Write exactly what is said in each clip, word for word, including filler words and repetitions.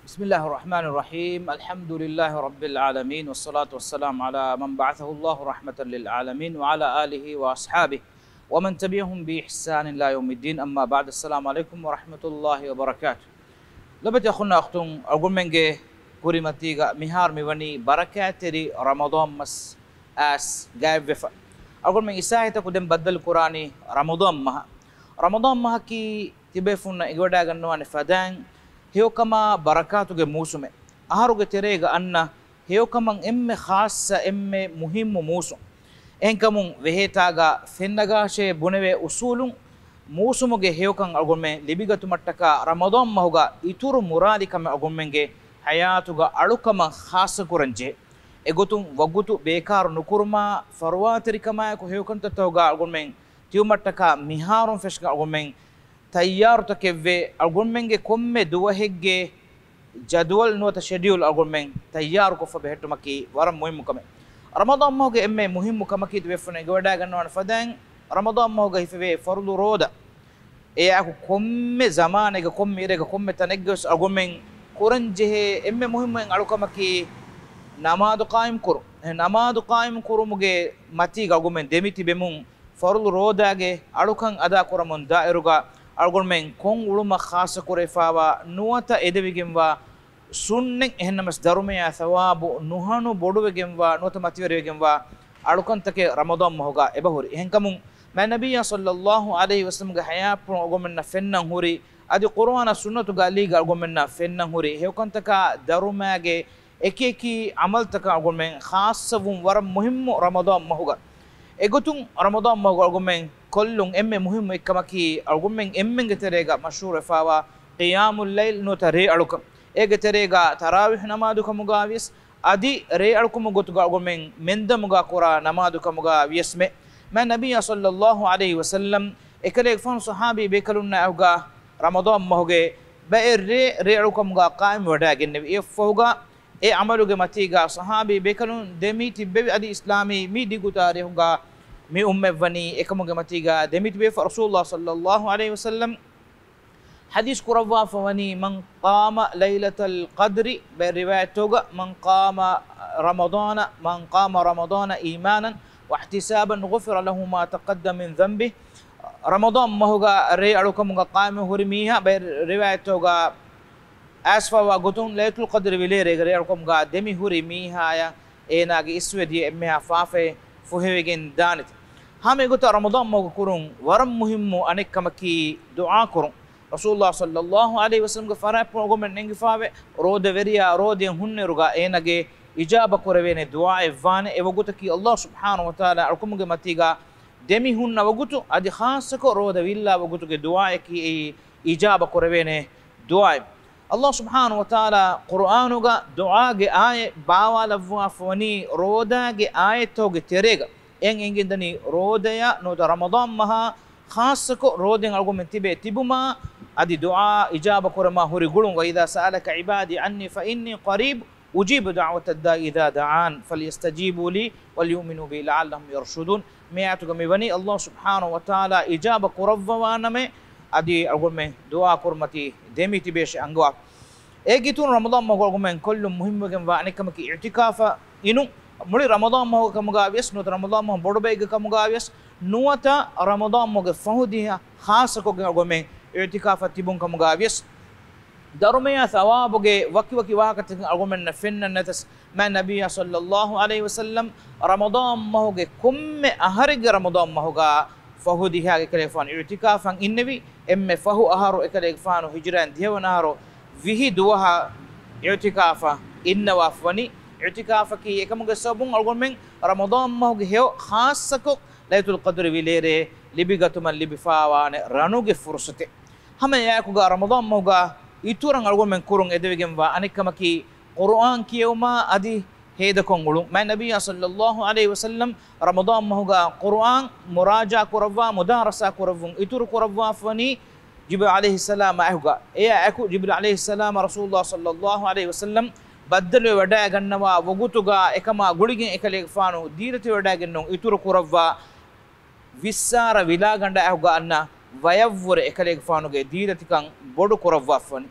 بسم الله الرحمن الرحيم. الحمد لله رب العالمين، والصلاة والسلام على من بعثه الله رحمة للعالمين، وعلى آله وأصحابه ومن تبعهم بإحسان إلى يوم الدين. أما بعد، السلام عليكم ورحمة الله وبركاته. ލޮބުވެތި އަޚުންނާ އުޚްތުން، އަޅުގަނޑުމެންގެ ކުރިމަތީގަ މިހާރު މިވަނީ ބަރަކާތްތެރި ރަމަޟާން މަސް އައިސް ގާތްވެފަ. އަޅުގަނޑުމެން އިސާހިތަކު ދެން ބައްދަލު ކުރާނީ ރަމަޟާން މަހަށް. ރަމަޟާން މަހަކީ ތިބޭފުންނަށް އެނގިވަޑައިގަންނަވާނެ ފަދައިން، ހެޔޮކަމާ ބަރަކާތުގެ މޫސުމެއް. އަހަރުގެ ތެރޭގަ އަންނަ ހެޔޮކަމަށް އެންމެ ޚާއްޞަ، އެންމެ މުހިއްމު މޫސުން. އެހެންކަމުން ވެހޭތާގަ ފެންނަގާށޭ ބުނެވޭ އުސޫލުން، މޫސުމުގެ ހެޔޮކަން އަޅުގަނޑުމެން ލިބިގަތުމަށްޓަކާ ރަމަޟާން މަހުގަ އިތުރު މުރާލިކަމެއް އަޅުގަނޑުމެންގެ ޙަޔާތުގަ އަޅުކަމަށް ޚާއްޞަކުރަން ޖެހޭ. އެގޮތުން ވަގުތު ބޭކާރު ނުކުރުމާ، ފަރުވާތެރިކަމާއެކު ހެޔޮކަންތައްތަކުގަ އަޅުގަނޑުމެން ތިބުމަށްޓަކާ މިހާރުން ފެށިގެން އަޅުގަނޑުމެން ތައްޔާރުތަކެއްވެ، އަޅުގަނޑުމެންގެ ކޮންމެ ދުވަހެއްގެ ޖަދުވަލް ނުވަތަ ޝެޑިއުލް އަޅުގަނޑުމެން ތައްޔާރުކޮށްފަ ބެހެއްޓުމަކީ ވަރަށް މުހިއްމު ކަމެއް. ރަމަޟާން މަހުގެ އެންމެ މުހިއްމު ކަމަކީ ތިބޭފުން އެނގިވަޑައިގަންނަވާނެ ފަދައިން، ރަމަޟާން މަހުގަ ހިފެވޭ ފަރުޟު ރޯދަ. އެއާއެކު ކޮންމެ ޒަމާނެއްގަ، ކޮންމެ އިރެއްގަ، ކޮންމެ ތަނެއްގަވެސް އަޅުގަނޑުމެން ކުރަންޖެހޭ އެންމެ މުހިއްމު އެއް އަޅުކަމަކީ ނަމާދު ޤާއިމް ކުރުން. އެ ނަމާދު ޤާއިމް ކުރުމުގެ މަތީގަ އަޅުގަނޑުމެން ދެމިތިބެމުން، ފަރުޟު ރޯދާގެ އަޅުކަން އަދާކުރަމުން ދާއިރުގަ އަޅުގަނޑުމެން ކޮން އުޅުމަށް ޚާއްޞަކުރެވިފާވާ ނުވަތަ އެދެވިގެންވާ ސުންނަތް، އެހެންނަމަސް ދަރުމަޔާ ޘަވާބު ނުހަނު ބޮޑުވެގެންވާ ނުވަތަ މަތިވެރިވެގެންވާ އަޅުކަންތަކެއް ރަމަޟާން މަހުގަ އެބަހުރި. އެހެންކަމުން މާތް ނަބިއްޔާ ޞައްލައްލާހު ޢަލައިހި ވަސައްލަމްގެ ޙަޔާތްޕުޅުން އަޅުގަނޑުމެންނަށް ފެންނަން ހުރި، އަދި ޤުރުއާނާ ސުންނަތުގެ އަލީގަ އަޅުގަނޑުމެންނަށް ފެންނަން ހުރި ހެޔޮކަންތަކާ ދަރުމައިގެ އެކި އެކި ޢަމަލުތަކަށް އަޅުގަނޑުމެން ޚާއްޞަވުން ވަރަށް މުހިއްމު ރަމަޟާން މަހުގަ. އެގޮތުން ރަމަޟާން މަހުގަ އަޅުގަނޑުމެން ކޮށްލުން އެންމެ މުހިއްމު އެއްކަމަކީ، އަޅުގަނޑުމެން އެންމެންގެ ތެރޭގަ މަޝްހޫރުވެފާވާ ޤިޔާމުއްލައިލް ނުވަތަ ރޭ އަޅުކަން. އޭގެ ތެރޭގަ ތަރާވީޙު ނަމާދު ކަމުގަ ވިޔަސް، އަދި ރޭ އަޅުކަމުގެ ގޮތުގަ އަޅުގަނޑުމެން މެންދަމުގަ ކުރާ ނަމާދު ކަމުގަ ވިޔަސްމެ. މާތް ނަބިއްޔާ ޞައްލައްލާހު ޢަލައިހި ވަސައްލަމް އެކަލޭގެފާނު ޞަޙާބީ ބޭކަލުންނާ އެކުގަ ރަމަޟާން މަހުގެ ބައެއް ރޭ، ރޭ އަޅުކަމުގަ ޤާއިމް ވެވަޑައިގެންނެވި. އެއަށްފަހުގަ އެ ޢަމަލުގެ މަތީގަ ޞަޙާބީ ބޭކަލުން ދެމި ތިއްބެވި. އަދި އިސްލާމީ މި ދިގު ތާރީޚުގަ މި އުއްމަތްވަނީ އެކަމުގެ މަތީގަ ދެމިތިބޭފަ. ރަސޫލުﷲ ޞައްލައްލާހު ޢަލައިހި ވަސައްލަމް ޙަދީޘް ކުރައްވާފަ ވަނީ، من قام ليلة القدر، ބައެއް ރިވާޔަތްތަކުގަ، من قام رمضان، من قام رمضان إيمانا واحتسابا غفر له ما تقدم من ذنبه. ރަމަޟާން މަހުގަ ރޭ އަޅުކަމުގަ ޤާއިމު ހުރި މީހާ، ބައެއް ރިވާޔަތްތަކުގަ އައިސްފަވާ ގޮތުން ލައިލަތުލް ޤަދްރި ވިލޭރޭގެ ރޭ އަޅުކަމުގަ ދެމި ހުރި މީހާޔަށް އޭނާގެ އިސްވެ ދިޔަ އެންމެހާ ފާފައެއް ފުހެވިގެން ދާނެތެ. ހަމަ އެގޮތަށް ރަމަޟާން މަހުގަ ކުރުން ވަރަށް މުހިއްމު އަނެއް ކަމަކީ ދުޢާ ކުރުން. ރަސޫލުﷲ ޞައްލައްލާހު ޢަލައިހި ވަސައްލަމްގެ ފަރާތްޕުޅު އަޅުގަނޑުމެން ނެންގިފަވޭ، ރޯދަވެރިޔާ ރޯދައިން ހުންނައިރުގަ އޭނާގެ އިޖާބަ ކުރެވޭނެ ދުޢާއެއް ވާނެ. އެ ވަގުތަކީ ﷲ ސުބްޙާނަހޫ ވަތަޢާލާ އަޅުކަމުގެ މަތީގަ ދެމި ހުންނަ ވަގުތު، އަދި ޚާއްޞަކޮށް ރޯދަ ވިއްލާ ވަގުތުގެ ދުޢާއަކީ އެއީ އިޖާބަ ކުރެވޭނެ ދުޢާއެއް. ﷲ ސުބްޙާނަހޫ ވަތަޢާލާ ޤުރުއާނުގަ ދުޢާގެ އާޔަތް ބާވާލައްވާފަ ވަނީ ރޯދާގެ އާޔަތްތަކުގެ ތެރޭގަ. އެއަށް އެނގެންދަނީ ރޯދަޔާ ނުވަތަ ރަމަޟާން މަހާ ޚާއްޞަކޮށް ރޯދައިން އަޅުގަނޑުމެން ތިބޭ ތިބުމާ އަދި ދުޢާ އިޖާބަ ކުރަމާ ހުރި ގުޅުން. وإذا سألك عبادي عني فإني قريب أجيب دعوة الداع إذا دعان فليستجيبوا لي وليؤمنوا بي لعلهم يرشدون. މި އާޔަތުގަ މިވަނީ ﷲ ސުބްޙާނަހޫ ވަތަޢާލާ އިޖާބަ ކުރައްވަވާނަމޭ، އަދި އަޅުގަނޑުމެން ދުޢާ ކުރުމަތީ ދެމިތިބޭށޭ އަންގަވާ. އޭގެއިތުރުން ރަމަޟާން މަހުގަ އަޅުގަނޑުމެން ކޮށްލުން މުހިއްމުވެގެންވާ އަނެއްކަމަކީ އިޢުތިކާފަށް އިނުން. މުޅި ރަމަޟާން މަހުގެ ކަމުގަ ވިޔަސް ނުވަތަ ރަމަޟާން މަހު ބޮޑު ބައެއްގެ ކަމުގަ ވިޔަސް ނުވަތަ ރަމަޟާން މަހުގެ ފަހު ދިހަ ޚާއްޞަކޮށްގެން އަޅުގަނޑުމެން އިޢުތިކާފަށް ތިބުން ކަމުގަ ވިޔަސް، ދަރުމަޔާ ޘަވާބުގެ ވަކިވަކި ވާހަކަތަކެއް އަޅުގަނޑުމެންނަށް ފެންނަން ނަތަސް، މާތް ނަބިއްޔާ ޞައްލައްލާހު ޢަލައިހި ވަސައްލަމް ރަމަޟާން މަހުގެ ކޮންމެ އަހަރެއްގެ ރަމަޟާން މަހުގަ ފަހު ދިހައިގެ ކަލޭފާނު އިޢުތިކާފަށް އިންނެވި. އެންމެ ފަހު އަހަރު އެކަލޭގެފާނު ހިޖުރައިން ދިހަވަނަ އަހަރު ވިހި ދުވަހަށް އިޢުތިކާފަށް އިންނަވާފަ ވަނީ. އިޢުތިކާފަކީ އެކަމުގެ ސަބަބުން އަޅުގަނޑުމެން ރަމަޟާން މަހުގެ ހެޔޮ ޚާއްޞަކޮށް ލައިލަތުލް ޤަދްރި ވިލޭރޭ ލިބިގަތުމަށް ލިބިފާވާނެ ރަނުގެ ފުރުޞަތެއް. ހަމަ އެއާއެކުގަ ރަމަޟާން މަހުގަ އިތުރަށް އަޅުގަނޑުމެން ކުރުން އެދެވިގެންވާ އަނެއްކަމަކީ ޤުރުއާން ކިޔެވުމާ އަދި ހޭދަކޮށް އުޅުން. މާތް ނަބިއްޔާ ޞައްލައްލާހު ޢަލައިހި ވަސައްލަމް ރަމަޟާން މަހުގަ ޤުރުއާން މުރާޖަޢާ ކުރައްވާ، މުދާރަސާ ކުރައްވުން އިތުރު ކުރައްވާފަ ވަނީ ޖިބްރީލް ޢަލައިހިއްސަލާމާ އެކުގަ. އެއާއެކު ޖިބްރީލް ޢަލައިހިއްސަލާމް ރަސޫލުﷲ ޞައްލައްލާހު ޢަލައިހި ވަސައްލަމް ބައްދަލުވެ ވަޑައިގަންނަވާ ވަގުތުގަ އެކަމާ ގުޅިގެން އެކަލޭގެފާނު ދީލަތި ވަޑައިގެންނެވުން އިތުރު ކުރައްވާ، ވިއްސާރަ ވިލާގަނޑާއެކުގަ އަންނަ ވަޔަށްވުރެ އެކަލޭގެފާނުގެ ދީލަތިކަން ބޮޑު ކުރައްވާފަ ވަނީ.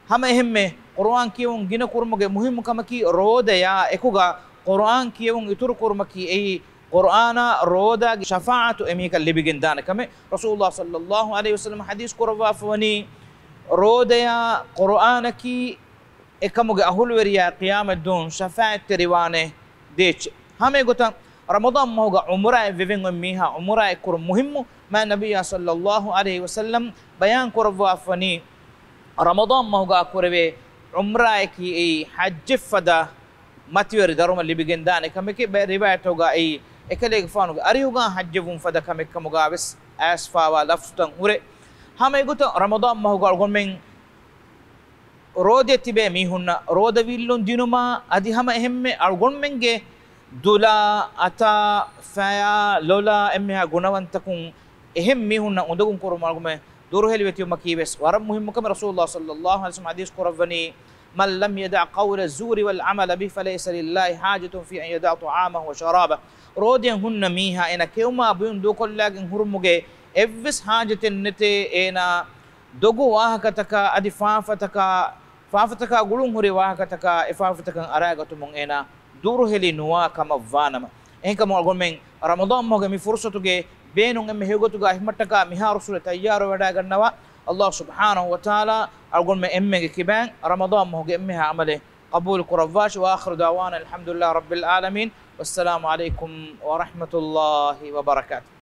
ހަމަ އެހެންމެ ޤުރުއާން ކިޔެވުން ގިނަ ކުރުމުގެ މުހިއްމު ކަމަކީ، ރޯދަޔާ އެކުގަ ޤުރުއާން ކިޔެވުން އިތުރު ކުރުމަކީ އެއީ، ޤުރުއާނާ ރޯދާގެ ޝަފާޢަތު އެމީހަކަށް ލިބިގެން ދާނެ ކަމެއް. ރަސޫލުﷲ ޞައްލަﷲ ޢަލައިހި ވަސައްލަމަ ޙަދީޘް ކުރައްވާފަވަނީ، ރޯދަޔާ ޤުރުއާނަކީ އެކަމުގެ އަހުލުވެރިޔާ ޤިޔާމަތްދުވަހު ޝަފާޢަތްތެރިވާނެ ދޭއްޗެއް. ހަމައެގޮތަށް ރަމަޟާން މަހުގަ ޢުމްރާއެއް ވެވެން އޮތް މީހާ ޢުމްރާއެއް ކުރުން މުހިއްމު. މާތް ނަބިއްޔާ ޞައްލަﷲ ޢަލައިހި ވަސައްލަމް ބަޔާން ކުރައްވާފަވަނީ، ރަމަޟާން މަހުގަ ކުރެވޭ ޢުމްރާއަކީ އެއީ ޙައްޖެއް ފަދަ މަތިވެރި ދަރުމަ ލިބިގެންދާނެ ކަމެކޭ. ބައެއް ރިވާޔަތްތަކުގަ އެއީ އެކަލޭގެފާނުގެ އަރިހުގަ ޙައްޖަށް ވުން ފަދަ ކަމެއް ކަމުގަ ވެސް އައިސްފާވާ ލަފްޒުތައް ހުރޭ. ހަމައެގޮތަށް ރަމަޟާން މަހުގަ އަޅުގަނޑުމެން ރޯދައަށް ތިބޭ މީހުންނަށް ރޯދަ ވީއްލުން ދިނުމާ އަދި ހަމަ އެހެންމެ އަޅުގަނޑުމެންގެ ދުލާ، އަތާ، ފަޔާ، ލޮލާ އެންމެހާ ގުނަވަންތަކުން އެހެން މީހުންނަށް އުނދަގޫ ކުރުމުގެ ދުރުހެލިވެތިވުމަކީ ވެސް ވަރަށް މުހިއްމު ކަމެއް. ރަސޫލުﷲ ޞައްލަﷲ ޢަލައިހި ވަސައްލަމަ ޙަދީޘް ކުރައްވަނީ، من لم يدع قول الزور والعمل به فليس لله حاجة في أن يدع طعامه وشرابه. ރޯދައިން ހުންނަ މީހާ އޭނަ ކެއުމާ ބުއިން ދޫކޮށްލާގެން ހުރުމުގެ އެއްވެސް ޙާޖަތެއް ނެތޭ އޭނާ ދޮގު ވާހަކަތަކާ އަދި ފާފަތަކާ، ފާފަތަކާ ގުޅުން ހުރި ވާހަކަތަކާ އެ ފާފަތަކަށް އަރާގަތުމުން އޭނާ ދުރުހެލި ނުވާ ކަމަށް ވާނަމަ. އެހެންކަމުން އަޅުގަނޑުމެން ރަމަޟާން މަހުގެ މި ފުރުޞަތުގެ ބޭނުން އެންމެ ހެޔޮގޮތުގަ ހިމަޓަކާ މިހާރު ސުރެ ތައްޔާރު ވެޑައިގަންނަވާ. ﷲ ސުބްޙާނަހޫ ވަތަޢާލާ އަޅުގަނޑުމެން އެންމެންގެ ކިބައިން ރަމަޟާން މަހުގެ އެންމެހާ ޢަމަލެއް ޤަބޫލު ކުރައްވާށި. وآخر دعوانا الحمد لله رب العالمين. والسلام عليكم ورحمة الله وبركاته.